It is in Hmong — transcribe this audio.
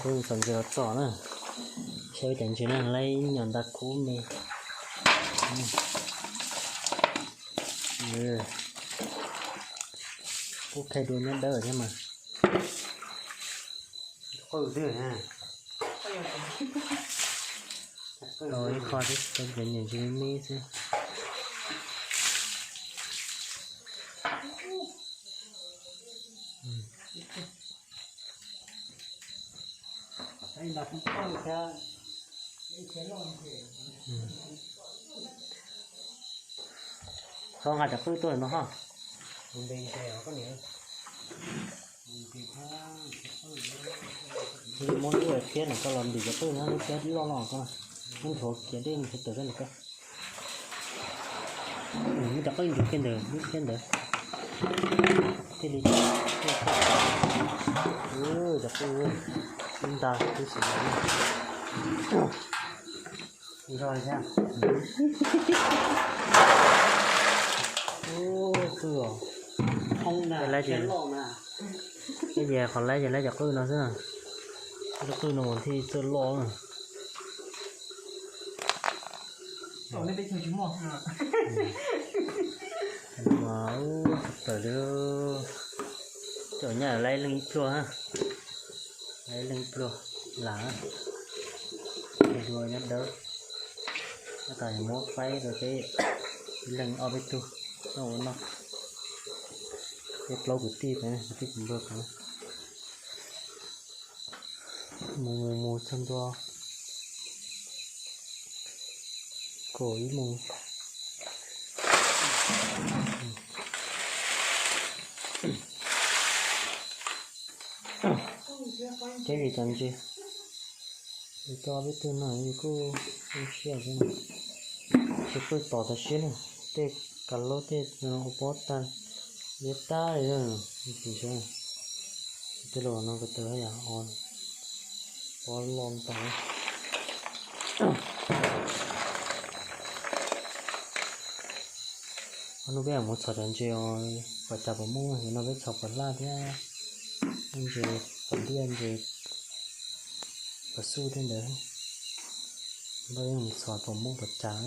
Txhom ntses los txog na. Saib cov ntses na, laib ib nyuag nta kub me. Kub khaij dua nyob dawb thiab mas. Ib qho thiab tsis tau cov niag ntses me me xwb. Txhob nqa cov qwj tuaj no ho. Muab lub phiab no koj los ntim cov qwj no, lub phiab loj loj koj, muab nchuav kiag dej mus tawm koj ntawm koj. Muab cov qwj nchuav kiag ntawm lub phiab ntawd. Thiaj li, cov qwj ib nta tib si. Ub, qwj os. Laib ces, laib ces qhov laib ces laib cov qwj no xwb. Cov qwj no mas thiaj txawj loj. Mas ub, tawm li, cov nyaj laib leej ib pluag, laib leej ib pluag las. Dua nyob dawb, tab tom muab faib rau peb ib leeg ob peb tug noj ua noj. Peb plaub kwv tij, kwv tij kwv npawg, mus mus mus txog ntua kaum ib moos. Thiab vim cov ntses, vim tau ob peb tug no kuj zoo siab thiab. Tsis pw tom tag siab na, tej kav laub tej ua pob tag liab tag li. Tim sab, tej los no ko taw yam o, pob loj ntau. Ob hnub peb mus txhom cov ntses os, puas cas puas muaj, no peb txhom puas laj thiab. Ntses puas liaj, ntses puas xub thiab ntawd. Npaj mus txhom puas muaj puas cas.